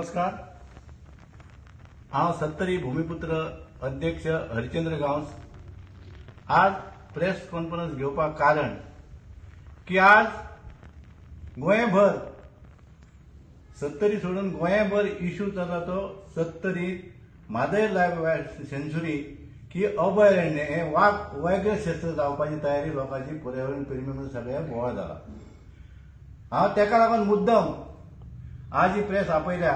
नमस्कार, हांव सत्तरी भूमिपुत्र अध्यक्ष हरिचंद्र गांवस. आज प्रेस कॉन्फरन्स घेवपाक कारण की आज गोंयभर सत्तरी सोडून गोंयभर इशू चल्ला तो सत्तरी म्हादय लायफ सेंच्युरी की अभयारण्य हे वाग व्याघ्र क्षेत्र जावपाची तयारी लोकांची पर्यावरण प्रेमी म्हणून सगळ्या बोवाळ जाला. हांव तेका लागून मुद्दम आज ही प्रेस आपयल्या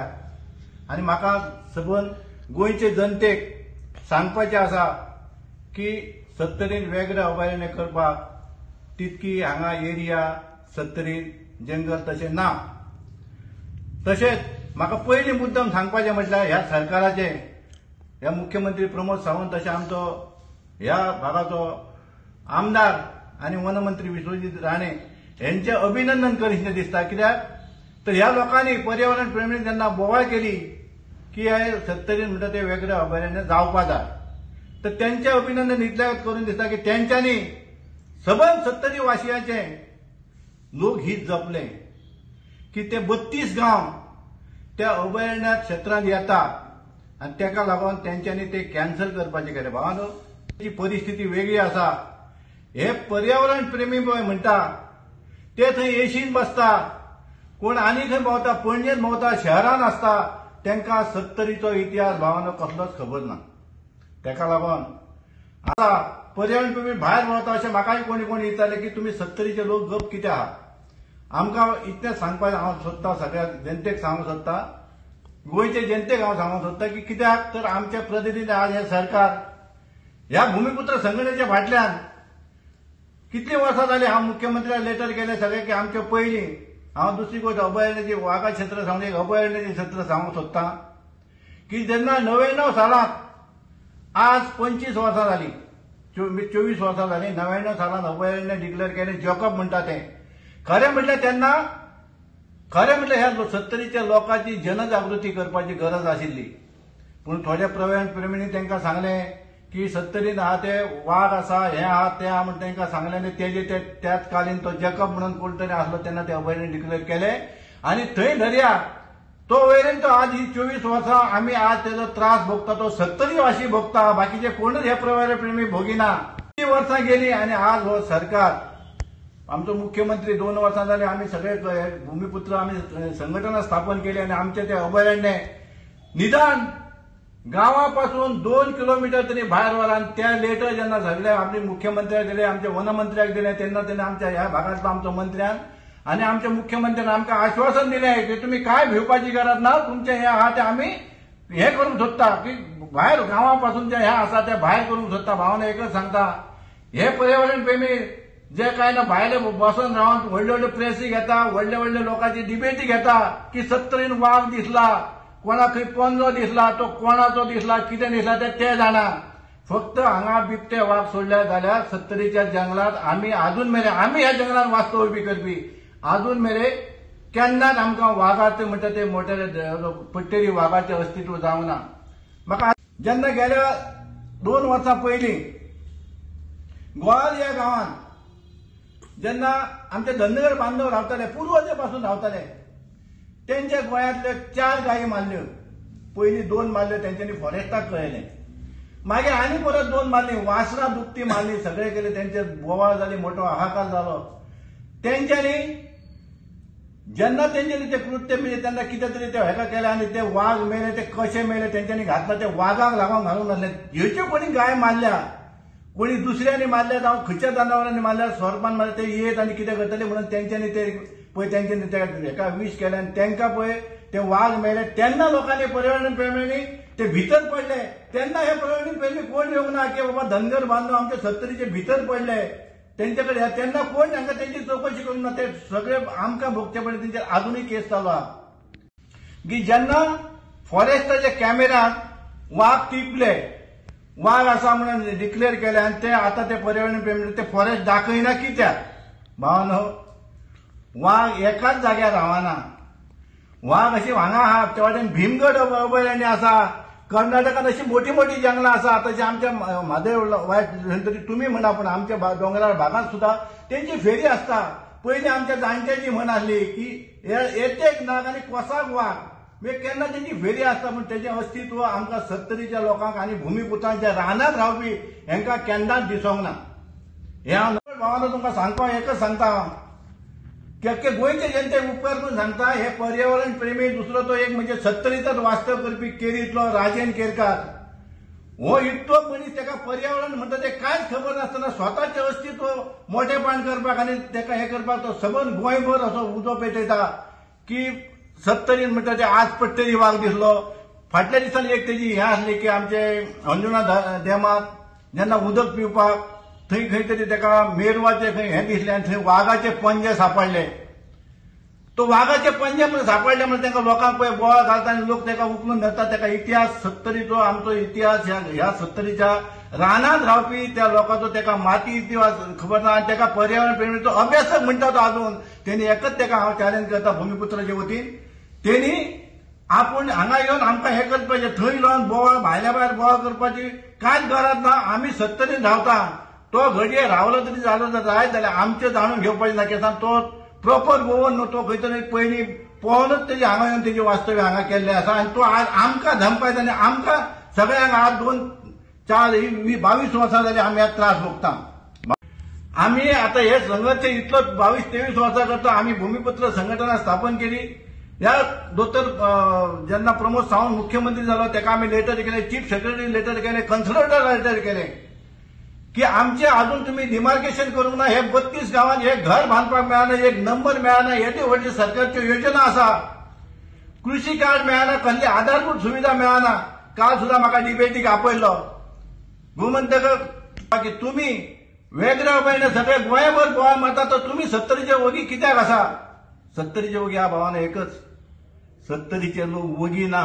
आनी म्हाका सबंद गोंयचे जनतेक सांगपाचें आसा की सत्तरीन व्याघ्र अभयारण्य करपाक तितकी हांगा एरिया सत्तरीन जंगल तशें ना. तशेंच म्हाका पयलीं मुद्दम सांगपाचें म्हटल्यार ह्या सरकाराचें, ह्या मुख्यमंत्री प्रमोद सावंत तशें आमचो ह्या भागाचो आमदार आनी वनमंत्री विश्वजीत राणे हेंचें अभिनंदन करीत दिसता. कित्याक तर ह्या लोकांनी पर्यावरण प्रेमी जेन्ना बोवाळ केली की हे सत्तरीन म्हणटा ते वेगळे अभयारण्य जावपा जाय, तर तेंचें अभिनंदन इतलें करून दिसता की तेंच्यांनी सबंद सत्तरी वासियांचे लोक हित जपलें की ते 32 गांव त्या अभयारण्य क्षेत्रांत येता आनी तेका लागून तेंच्यांनी ते कॅन्सल करपाचें केलें. भावानो, ती परिस्थिती वेगळी आसा. हे पर्यावरण प्रेमी म्हणटा ते थंय एशीन बसता, कोण आनी खंय भोंवता, पणजेन भोंवता, शहरान आसता, तांकां सत्तरीचो इतिहास भावानो कसलोच खबर ना. तेका लागून आतां पर्यावरण प्रेमी भायर भोंवता अशें म्हाकाय कोणी कोणी विचारलें की तुमी सत्तरीचे लोक गप कित्याक आहा. आमकां इतलें सांगपाक हांव सोदता, सगळ्या जनतेक सांगूंक सोदता, गोंयचे जनतेक हांव सांगूंक सोदता की कित्याक तर आमचे प्रतिनिधी आज हें सरकार ह्या भूमिपुत्र संघटनेच्या फाटल्यान कितलीं वर्सां जालीं. हांव मुख्यमंत्र्याक लेटर केलें सगळें की आमचे पयलीं हांव दुसरी गोश्ट अभयारण्याची वागा क्षेत्र सांगून एक अभयारण्याचें क्षेत्र सांगूंक सोदता की जेन्ना 99 सालांत, आज 25 वर्सां जालीं, 24 वर्सां जालीं, 99 सालांत अभयारण्य डिक्लेअर केलें, जॉकब म्हणटा तें. खरें म्हटल्यार तेन्ना खरें म्हटल्यार ह्या सत्तरीच्या लोकांची जनजागृती करपाची गरज आशिल्ली. पूण थोड्या पर्यावरण प्रेमींनी तांकां सांगलें की सत्तरीन आहा ते वाग आसा, हें आहा तें आहा म्हण तांकां सांगलें आनी तेजे ते त्याच कालीन तो जेकब म्हणून कोण तरी आसलो तेन्ना ते अभयारण्य डिक्लेअर केलें आनी थंय धरया तो वयल्यान तो आज ही 24 वर्सां आमी आज तेजो त्रास भोगता, तो सत्तरी वाशी भोगता, बाकीचे कोणूच हे पर्यावरण प्रेमी भोगिना. 3 वर्सां गेली आनी आज हो सरकार आमचो मुख्यमंत्री 2 वर्सां जाली आमी सगळे भूमिपुत्र आमी संघटना स्थापन केली आनी आमचें तें अभयारण्य निदान गांवापासून 2 किलोमिटर तरी भायर व्हर. आनी त्या लेटर जेन्ना सगळे आपले मुख्यमंत्र्याक दिले, आमच्या वनमंत्र्याक दिले, तेन्ना तेन्ना आमच्या ह्या भागांतलो आमचो मंत्र्यान आनी आमच्या मुख्यमंत्र्यान आमकां आश्वासन दिलें की तुमी काय भिवपाची गरज ना, तुमचें हें आहा तें आमी हें करूंक सोदता की भायर गांवापासून जें हें आसा तें भायर करूंक सोदता. भावान एकच सांगता, हे पर्यावरण प्रेमी जे काय ना भायले बसून रावन व्हडले व्हडले प्रेसी घेता, व्हडले व्हडले लोकांची डिबेटी घेता की सत्तरीन वाग दिसला, कोणाक खंय पंजो दिसला, तो कोणाचो दिसला, कितें दिसला ते ते जाणा. फक्त हांगा बिबटे वाग सोडले जाल्यार सत्तरीच्या जंगलात आमी आजून मेरेन, आमी ह्या जंगलात वास्तव बी करपी आजून मेरेन केन्नाच आमकां वागाचें म्हणटा ते मोठे पट्टेरी वागाचें अस्तित्व जावंक ना. म्हाका जेन्ना गेल्या 2 वर्सां पयलीं ग्वाल ह्या गांवांत जेन्ना आमचे धनगर बांधव रावताले, पुर्वजे पासून रावताले, तेंच्या गोंयांतल्यो 4 गायी मारल्यो. पयलीं 2 मारल्यो तेंच्यांनी फॉरेस्टाक कळयलें, मागीर आनी परत 2 मारली, वासरां दुखती मारली, सगळे केले, तेंचेर बोवाळ जाली, मोठो हाहाकार जालो. तेंच्यांनी जेन्ना तेंच्यांनी ते कृत्य मेले तेन्ना कितें तरी ते हेका केलें आनी ते वाग मेले, ते कशे मेले तेंच्यांनी घातला ते वागाक लागून घालूंक नासले. ह्यो कोणी गाय मारल्या, कोणी दुसऱ्यांनी मारल्या, जावं खंयच्या जनावरांनी मारल्या, सोरपान मारल्या, ते येत आनी कितें करतले म्हणून तेंच्यांनी ते पळय तेंच्यांनी ते हेका विश केलें आनी तेंकां पळय ते वाग मेले. तेन्ना लोकांनी पर्यावरण प्रेमींनी ते भितर पडले. तेन्ना हे पर्यावरण प्रेमी कोण येवंक ना की बाबा धनगर बांधव आमचे सत्तरीचे भितर पडले तेंचे कडेन, तेन्ना कोण तांकां तेंची चवकशी करूंक ना. ते सगळे आमकां भोगचे पडले, तेंचेर आजुनूय केस चालू आहा की जेन्ना फॉरेस्टाच्या कॅमेरात वाग टिपले, वाग आसा म्हणून डिक्लेअर केले आनी ते आतां ते पर्यावरण प्रेमी ते फॉरेस्ट दाखयना कित्याक. भावानो, वाग एकाच जाग्यार रावना. वाग अशी हांगा आहा, त्या वाटेन भीमगड अभयारण्य आसा, कर्नाटकांत अशी मोठी मोठी जंगलां आसा. तशें आमच्या म्हादय वायट तुमी म्हणा, पूण आमच्या दोंगरार भागांत सुद्दां तेंची फेरी आसता. पयलीं आमच्या जाणट्यांची म्हण आसली की येतेक नाग आनी कोसाक वाग. म्हणजे केन्ना तेजी फेरी आसता, पूण तेजें अस्तित्व आमकां सत्तरीच्या लोकांक आनी भुमिपुत्रांच्या रानांत रावपी हांकां केन्नाच दिसोंक ना. हें हांव भावानो तुमकां सांगपाक एकच सांगता हांव की अख्खे गोंयचे जनतेक उपकार करून सांगता, हे पर्यावरण प्रेमी दुसरो तो एक म्हणजे सत्तरीचाच वास्तव करपी केरीतलो राजेन केरकार हो इतलो मनीस, ताका पर्यावरण म्हणटा तें कांयच खबर नासतना स्वताचें अस्तित्व मोठेपण करपाक आनी ताका हें करपाक तो सबंद गोंयभर असो उजो पेटयता की सत्तरीन म्हणटा ते आज पट्टेरी वाग दिसलो. फाटल्या दिसांनी एक तेजी हें आसली की आमचे अंजुणा डॅमाक जेन्ना उदक पिवपाक थंय खंय तरी ताका मेरवाचे खंय हें दिसलें आनी थंय वागाचे पंजे सापडले. तो वागाचे पंजे म्हणून सापडले म्हणून तांकां लोकांक पळय बोवाळ घालता आनी लोक ताका उखलून धरता. ताका इतिहास सत्तरीचो आमचो इतिहास ह्या सत्तरीच्या रानांत रावपी त्या लोकांचो ताका माती इतिहास खबर ना आनी ताका पर्यावरण प्रेमीचो अभ्यासक म्हणटा तो आजून. तेणी एकच ताका हांव चॅलेंज करता भुमिपुत्राचे वतीन, तेणी आपूण हांगा येवन आमकां हें करपाचें, थंय येवन बोवाळ भायल्या भायर बोवाळ करपाची कांयच गरज ना. आमी सत्तरीन रावता, तो घडये रावलो तरी जालो जायत जाल्यार आमचें जाणून घेवपाचें ना, कित्याक तो प्रोपर गोवन न्हू, तो खंय तरी पयलीं पळोवनच तेजी हांगा येवन तेजी वास्तव्य हांगा केल्लें आसा आनी तो आज आमकां धमकायता आनी आमकां सगळ्यांक आज 2, 4, 22 वर्सां जालीं आमी आज त्रास भोगता. आमी आतां हे संघर्श इतलो 22-23 वर्सां करता. आमी भुमिपुत्र संघटना स्थापन केली. ह्या दोतोर जेन्ना प्रमोद सावंत मुख्यमंत्री जालो ताका आमी लेटर केलें, चीफ सेक्रेटरी लेटर केलें, कन्सल्टर लेटर केलें की आमचे अजून तुम्ही डिमार्केशन करूंक ना, हे 32 गांवांत हे घर बांदपाक मेळना, एक नंबर मेळना, येदी व्हडली सरकारच्यो योजना आसा, कृषी कार्ड मेळना, कसली आधारभूत सुविधा मेळना. काल सुद्दां म्हाका डिबेटीक आपयलो गोमंतक की तुमी वेगळ्या उपायान सगळे गोंयभर गोवा मारता, तर तुमी सत्तरीचे वगी कित्याक आसा? सत्तरीचे वगी ह्या भावान एकच, सत्तरीचे लोक वगी ना,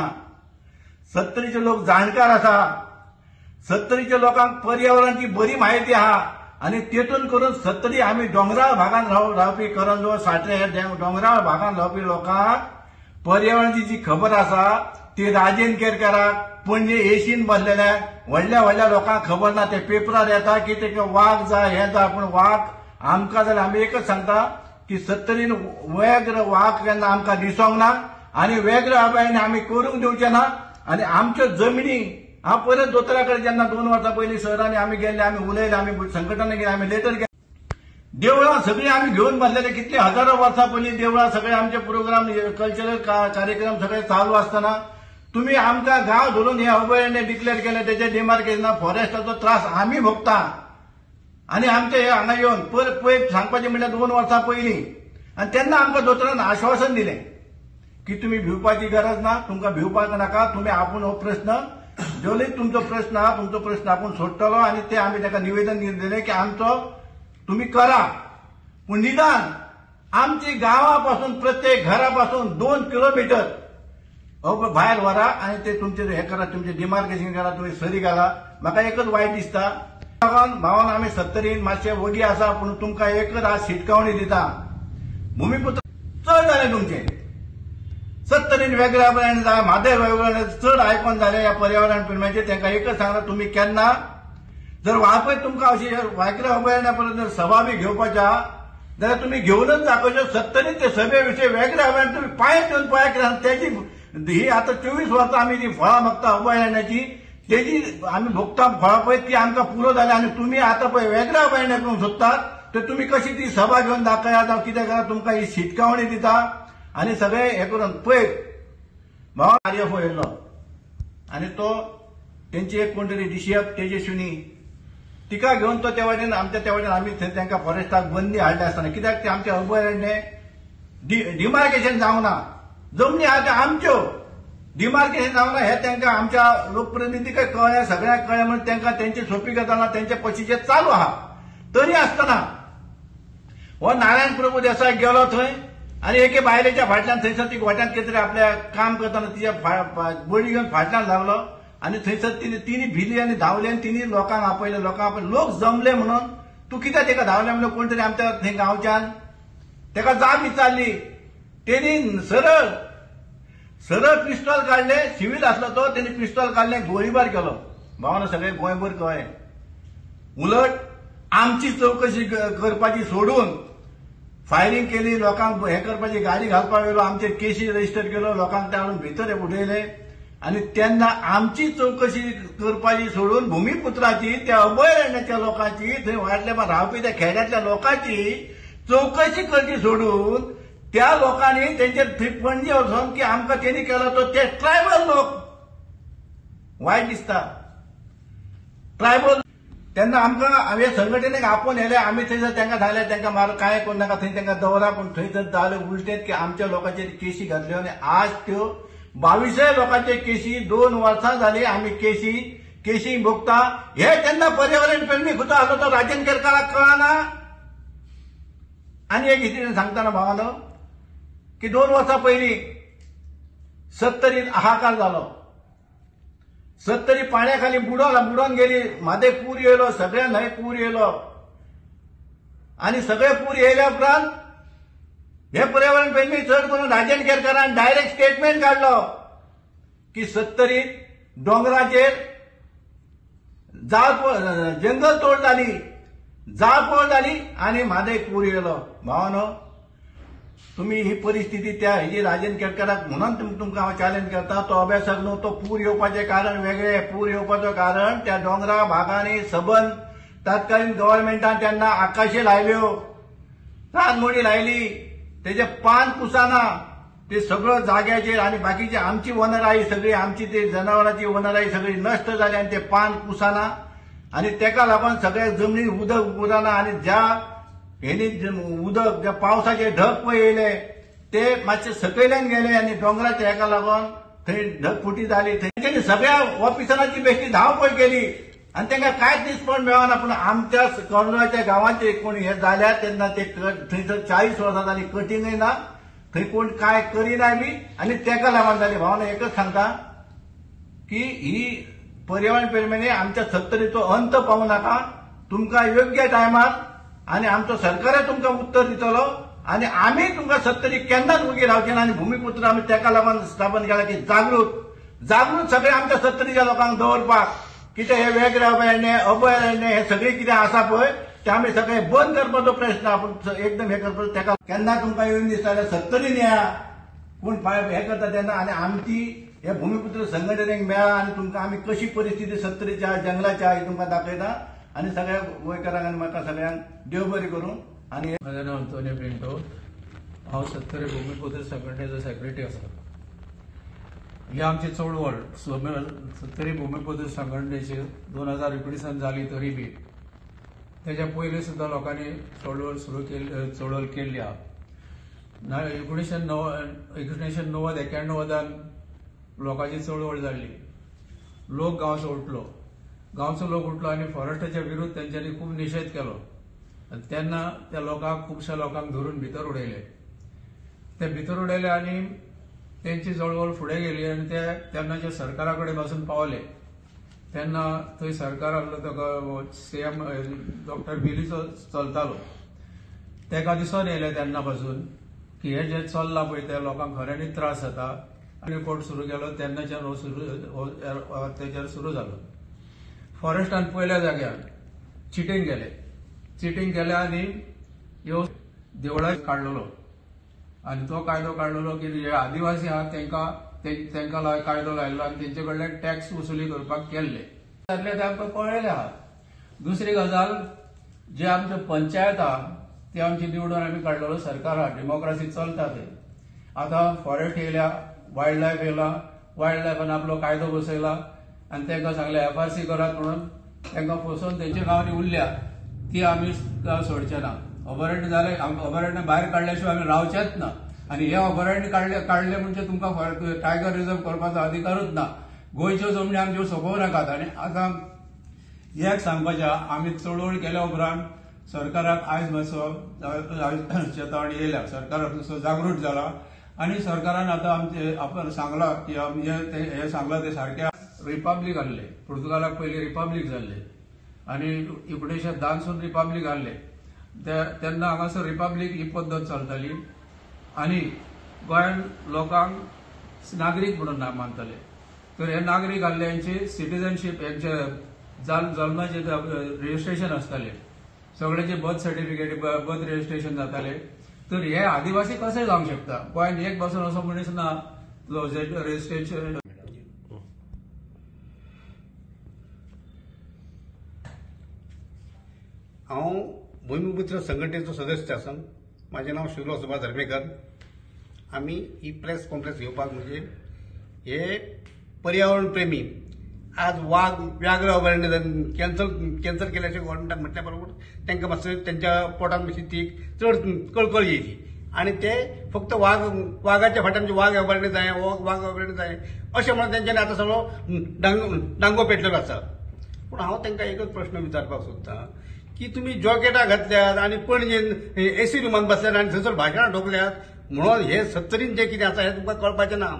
सत्तरीचे लोक जाणकार आसा, सत्तरीच्या लोकांक पर्यावरणाची बरी म्हायती आहा आनी तेतून करून सत्तरी आमी दोंगराळ भागान रावपी करंजो साठे हे दोंगराळ भागान रावपी लोकांक पर्यावरणाची जी खबर आसा ती राजेन केरकाराक पणजे एशीन बसलेल्या व्हडल्या व्हडल्या लोकांक खबर ना. ते पेपरार येता की ते वाग जाय हें जाय, पूण वाग आमकां जाल्यार आमी एकच सांगता की सत्तरीन वेगळे वाग केन्ना आमकां दिसोंक ना आनी वेगळे अभयारण्य आमी करूंक दिवचे ना. आनी आमच्यो जमनी हांव परत दोतोरा कडेन जेन्ना 2 वर्सां पयलीं शहरांनी आमी गेल्ले, आमी उलयले, आमी संघटना गेले, आमी लेटर गेले, देवळां सगळीं आमी घेवन बसलेले, कितले हजारो वर्सां पयलीं देवळां सगळे आमचे प्रोग्राम कल्चरल कार्यक्रम सगळे चालू आसतना तुमी आमकां गांव धरून हे अभयारण्य डिक्लेअर केलें, तेजे डिमार्केशना फॉरेस्टाचो त्रास आमी भोगता आनी आमचे हे हांगा येवन परत पयर सांगपाचें म्हणल्यार 2 वर्सां पयलीं आनी तेन्ना आमकां दोतोरान आश्वासन दिलें की तुमी भिवपाची गरज ना, तुमकां भिवपाक नाका, तुमी आपूण हो प्रस्न जोली तुमचो प्रस्न आहा, तुमचो प्रस्न आपूण सोडटलो आनी ते आमी ताका निवेदन दिलें की आमचो तुमी करा, पूण निदान आमची गांवा पासून प्रत्येक घरा पासून 2 किलोमिटर भायर व्हरा आनी ते तुमचे हे करा, तुमचे डिमार्केशन करा, तुमी सरी घाला. म्हाका एकच वायट दिसता भावान आमी सत्तरीन मातशे वगी आसा, पूण तुमकां एकच आज शिटकावणी दिता, भुमिपुत्र चड जालें तुमचें सत्तरीन वेगळ्या अभयारण्य जाय, म्हादय वेगळ्या चड आयकोन जालें ह्या पर्यावरण प्रेम्यांचें. तांकां एकच सांगलां, तुमी केन्ना जर वापय तुमकां अशी वायकऱ्या अभयारण्या परत जर सभा बी घेवपाच्या जाल्यार तुमी घेवनच दाखोवच्यो. सत्तरीन ते सभे विशय वेगळ्या अभयारण्य तुमी पांय देवन पळय कित्याक तेजी ही आतां 24 वर्सां आमी जी फळां मागता अभयारण्याची तेजी आमी भोगता फळां पळय ती आमकां पुरो जाल्या आनी तुमी आतां पळय वेगळ्या अभयारण्य करूंक सोदतात तर तुमी कशी ती सभा घेवन दाखयात जावं कितें करा, तुमकां ही शिटकावणी दिता आनी सगळे हे करून पळय भाव आर एफ ओ येयल्लो आनी तो तेंची एक कोण तरी डीसीएफ तेजस्विनी तिका घेवन तो त्या वाटेन आमच्या त्या वाटेन आमी थंय तांकां फॉरेस्टाक बंदी हाडले आसतना कित्याक ते आमचें अभयारण्य डिमार्केशन जावंक ना, जमनी आहा त्यो आमच्यो, डिमार्केशन जावंक ना हें तांकां आमच्या लोकप्रतिनिधीकय कळ्ळें, सगळ्यांक कळ्ळें म्हणून तांकां तेंची सोंपी गजाल तेंचे पक्षीचें चालू आहा. तरी आसतना हो नारायण प्रभू देसाय गेलो थंय आनी एके बायलेच्या फाटल्यान थंयसर ती गोठ्यांत कितें तरी आपल्या काम करतना तिच्या बडी घेवन फाटल्यान लागलो आनी थंयसर तिणी भिली आनी धांवली आनी तिणी लोकांक आपयले, लोकांक आपयले, लोक जमले म्हणून तूं कित्याक तेका धांवले म्हणून कोण तरी आमच्या थंय गांवच्यान तेका जाप विचारली, तेणी सरळ सरळ पिस्तॉल काडलें, सिवील आसलो तो, तेणी पिस्तॉल काडलें, गोळीबार केलो. भावानो सगळें गोंयभर कळ्ळें. उलट आमची चवकशी करपाची सोडून फायरींग केली, लोकांक हें करपाची गाडी घालपाक गेलो, आमचेर केशी रजिस्टर केलो, लोकांक ते हाडून भितर उडयले. आनी तेन्ना आमची चवकशी करपाची सोडून भुमिपुत्राची, त्या अभयारण्याच्या लोकांची, थंय वाडल्या रावपी त्या खेड्यांतल्या लोकांची चवकशी करची सोडून त्या लोकांनी तेंचेर थंय पणजे वचोन की आमकां तेणी केलो तो ते ट्रायबल लोक वायट दिसता. ट्रायबल तेन्ना आमकां हे संघटनेक आपोवन येले, आमी थंयसर तांकां सांगलें तांकां मार कांय करूं नाका, थंय तांकां दवरा. पूण थंयसर जालें उलटें की आमच्या लोकांचेर केशी घातल्यो आनी आज त्यो 22 लोकांचे केशी 2 वर्सां जाली आमी केशी भोगता. हे तेन्ना पर्यावरण प्रेमी खुतो आसलो तो राजन केरकाराक कळना. आनी एक इतिहास सांगतना भावानो की 2 वर्सां पयलीं सत्तरीत हाहाकार जालो. सत्तरी पाण्या खाली बुडोवन गेली, म्हादय पूर येयलो, सगळ्या न्हंय पूर येयलो आनी सगळे पूर येयल्या उपरांत हे पर्यावरण प्रेमी चड करून राजन केरकारान डायरेक्ट स्टेटमेंट काडलो की सत्तरीत दोंगराचेर जंगल तोड जाली, जाळपोळ जाली आनी म्हादय पूर येयलो. भावानो, तुमी ही परिस्थिती त्या हेजी राजन केरकाराक म्हणून तुमकां हांव चॅलेंज करता. तो अभ्यासक न्हू, तो पूर येवपाचें कारण वेगळें. पूर येवपाचो कारण त्या दोंगरा भागांनी सबंद तत्कालीन गव्हर्मेंटान तेन्ना आकाशे लायल्यो, रानमोडी लायली, तेजे पान कुसाना ते सगळं जाग्याचेर आनी बाकीची आमची वनराई सगळी, आमची ते जनावरांची वनराई सगळी नश्ट जाली आनी ते पान कुसाना आनी तेका लागून सगळ्या जमनीर उदक उरना. आनी ज्या हेणी उदक ज्या पावसाचे ढग पळय येयले ते मातशे सकयल्यान गेले आनी दोंगराच्या हेका लागून थंय ढगफुटी जाली. थंय सगळ्या ऑफिसरांची बेश्टी धांवपळ केली आनी तांकां कांयच रिस्पॉन्स मेळना. पूण आमच्या कर्नाळच्या गांवांचे कोण हे जाल्यार तेन्ना ते थंयसर 40 वर्सां जाली कटिंगय ना, थंय कोण कांय करिना बी आनी तेका लागून जाली. भावना एकच सांगता की ही पर्यावरण प्रेमींनी आमच्या सत्तरीचो अंत पावूं नाका. तुमकां योग्य टायमार आनी आमचो सरकारय तुमकां उत्तर दितलो आनी आमी तुमकां सत्तरी केन्नाच उगी रावचे ना. आनी भुमिपुत्र आमी तेका लागून स्थापन केला की जागृत सगळे आमच्या सत्तरीच्या लोकांक दवरपाक. कितें हे वेगळे अभयारण्य अभयारण्य हे सगळे कितें आसा पळय ते आमी सगळे बंद करपाचो प्रश्न आपूण एकदम हे करपाचो. तेका केन्ना तुमकां येवन दिसता जाल्यार सत्तरीन येया, कोण हे करता तेन्ना आनी आमची हे भुमिपुत्र संघटनेक मेळा आनी तुमकां आमी कशी परिस्थिती सत्तरीच्या जंगलाच्या ही तुमकां दाखयता. आनी सगळ्या गोंयकारांक आनी म्हाका सगळ्यांक देव बरें करूं. आनी म्हजें नांव अंतोनियो पिंटो, हांव सत्तरी भुमिपुत्र संघटनेचो सेक्रेटरी आसा. ही आमची चळवळ सत्तरी भुमिपुत्र संघटनेची 2019 जाली तरी बी तेच्या पयलीं सुद्दां लोकांनी चळवळ सुरू केली, चळवळ केल्ली आहा. 1990 91 लोकांची चळवळ जाल्ली. लोक गांवचो उठलो, गांवचो लोक उठलो आनी फॉरेस्टाच्या विरुद्ध तेंच्यांनी खूब निशेध केलो आनी तेन्ना त्या लोकांक खुबश्या लोकांक धरून भितर उडयले. ते भितर उडयले आनी तेंची चळवळ फुडें गेली आनी ते तेन्नाच्या सरकारा कडेन पासून पावले. तेन्ना थंय सरकार आसलो तो सीएम डॉक्टर बिलीचो चलतालो. तेका दिसून येयलें तेन्ना पासून की हे जे चल्लां पळय त्या लोकांक खऱ्यांनी त्रास जाता. आनी कोर्ट सुरू केलो तेन्नाच्यान हो तेजेर सुरू जालो. फॉरेस्टान पयल्या जाग्यार चिटींग केलें, चिटींग केलें आनी ह्यो देवळां काडलेलो आनी तो कायदो काडलेलो की जे आदिवासी आहा तेंकां तेंकां कायदो लायलो आनी तेंचे कडल्यान टॅक्स वसुली करपाक केल्ले जातले ते आमकां कळ्ळेले आहा. दुसरी गजाल, जे आमच्यो पंचायत आहा ती आमची निवडून आमी काडलेलो सरकार आहा, डेमोक्रेसी चलता थंय. आतां फॉरेस्ट येयल्या, वायल्ड लायफ येयला, वायल्ड लायफान आपलो कायदो बसयला आनी तांकां सांगलें एफआरसी करात म्हणून तांकां फसोवन तेंच्या गांवांनी उरल्या ती आमी सोडचे ना. अभयारण्य जालें, अभयारण्य भायर काडल्या शिवाय आमी रावचेच ना. आनी हे अभयारण्य काडले म्हणजे तुमकां टायगर रिजर्व करपाचो अधिकारूच ना. गोंयच्यो जमनी आमच्यो सोंपोवं नाकात. आनी आतां एक सांगपाचें, आमी चळवळ केल्या उपरांत सरकाराक आयज मातसो चेतावणी येयल्या, सरकार मातसो जागृत जाला आनी सरकारान आतां आमचे आपण सांगलां की हे सांगलां ते सारकें. रिपब्लीक आहले, पुर्तुगालाक पयलीं रिपब्लीक जाल्ले आनी 1910 सून रिपब्लीक आहले. तेन्ना हांगासर रिपब्लीक ही पद्दत चलताली आनी गोंयांत लोकांक नागरीक म्हणून मानताले. तर हे नागरीक आहले हेंची सिटीजनशीप, हेंचे जल्माचे रजिस्ट्रेशन आसताले, सगळ्यांचे बर्थ सर्टिफिकेट, बर्थ रजिस्ट्रेशन जाताले, तर हे आदिवासी कशें जावंक शकता? गोंयांत एक पासून असो मनीस ना रजिस्ट्रेशन. हांव भूमिपुत्र संघटनेचो सदस्य आसा. म्हाजें नांव शिवलो सुभाष धर्मेकर. आमी ही प्रेस कॉन्फरन्स घेवपाक म्हणजे हे पर्यावरण प्रेमी आज वाग व्याघ्र अभयारण्य कॅन्सल केल्याचे गव्हर्मेंटान म्हटल्या बरोबर तांकां मातशें तेंच्या पोटान मातशी ती चड कळकळ येयली आनी ते फक्त वागाच्या फाटल्यान म्हणजे वाग अभयारण्य जाय, वाग अभयारण्य जाय अशें म्हणून तेंच्यांनी आतां सगळो डांगो पेटलेलो आसा. पूण हांव तांकां एकच प्रश्न विचारपाक सोदतां की तुमी जॉकेटां घातल्यात आनी पणजेन एसी रुमान बसल्यात आनी थंयसर भाशणां ठोकल्यात म्हणून हे सत्तरीन जें कितें आसा हें तुमकां कळपाचें ना.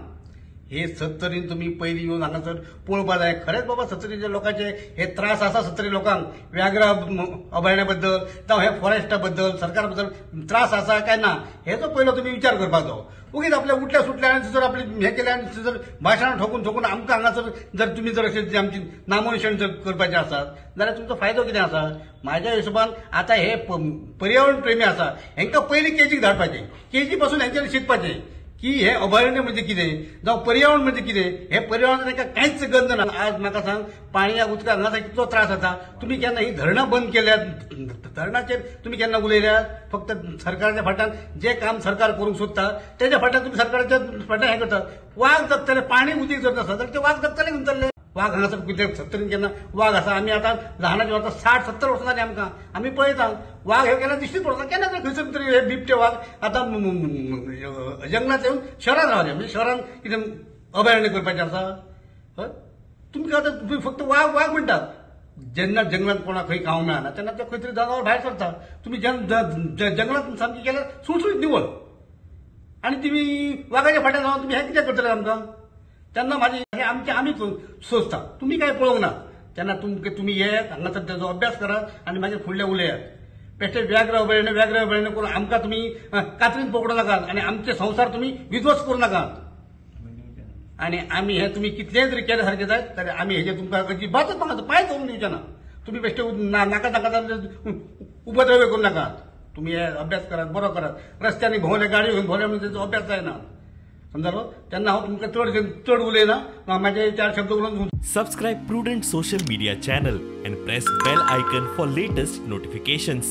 हे सत्तरीन तुमी पयलीं येवन हांगासर पळोवपा जाय. खरेंच बाबा सत्तरीच्या लोकांचे हे त्रास आसा. सत्तरी लोकांक व्याघ्र अभयारण्या बद्दल जावं हे फॉरेस्टा बद्दल सरकारा बद्दल त्रास आसा काय ना हेचो पयलो तुमी विचार करपाचो. उगीच आपल्या उठल्या सुटल्या आनी थंयसर आपले हें केलें आनी थंयसर भाशणां ठोकून ठोकून आमकां हांगासर जर तुमी जर अशें आमची नामोनिशन जर करपाचें आसात जाल्यार तुमचो फायदो कितें आसा? म्हाज्या हिशोबान आतां हे पर्यावरण प्रेमी आसा हेंकां पयलीं केजीक धाडपाचें, केजी पासून हेंच्यांनी शिकपाचें की हे अभयारण्य म्हणजे कितें जावं पर्यावरण म्हणजे कितें. हे पर्यावरण तांकां कांयच गंज ना. आज म्हाका सांग पाणया उदकाक हांगासर कितलो त्रास जाता. तुमी केन्ना ही धरणां बंद केल्यात? धरणाचेर तुमी केन्ना उलयल्यात? फक्त सरकाराच्या फाटल्यान जें काम सरकार करूंक सोदता तेज्या फाटल्यान तुमी सरकाराच्या फाटल्यान हें करतात. वाग जगतले, पाणी उदीक जर नासता जाल्यार ते वाग जगतले खंयतले? वाग हांगासर कितें सत्तरीन केन्ना वाग आसा? आमी आतां लहानाचे आतां 60-70 वर्सां जालीं आमकां, आमी पळयता वाग हे केन्ना दिश्टीच पडना. केन्ना तरी खंयसर तरी हे बिबटे वाग आतां जंगलांत येवन शहरांत रावले. म्हणजे शहरांत कितें अभयारण्य करपाचें आसा? हय, तुमकां आतां तुमी फक्त वाग वाग म्हणटात. जेन्ना जंगलांत कोणाक खंय खावंक मेळना तेन्ना ते खंय तरी जनावर भायर सरता. तुमी जंगलांत सामकी केल्यार सुळसुळीत निवळ आनी तुमी वागाच्या फाटल्यान रावन तुमी हें कितें करतले आमकां? तेन्ना म्हाजें हें आमचें आमी सोंसता, तुमी कांय पळोवंक ना. तेन्ना तुमी येयात हांगासर तेजो अभ्यास करात आनी मागीर फुडलें उलयात. बेश्टे व्याघ्र अभयारण्य व्याघ्र अभयारण्य करून आमकां तुमी कात्रीन पकडूं नाकात आनी आमचे संवसार तुमी विध्वस्त करूं नाकात. आनी आमी हे तुमी कितलेय तरी केले सारकें जायत जाल्यार आमी हेजें तुमकां अजिबातच म्हाका पांय करूंक दिवचे ना. तुमी बेश्टे नाका नाका उपद्रव्य करूं नाकात. तुमी हे अभ्यास करात, बरो करात. रस्त्यांनी भोंवले गाडी घेवन भोंवले म्हणून तेजो अभ्यास जायना. समजालो? तेन्ना हांव तुमकां चड चड उलयना, म्हाजे 4 शब्द उलोवन. Subscribe Prudent social media channel and press bell icon for latest notifications.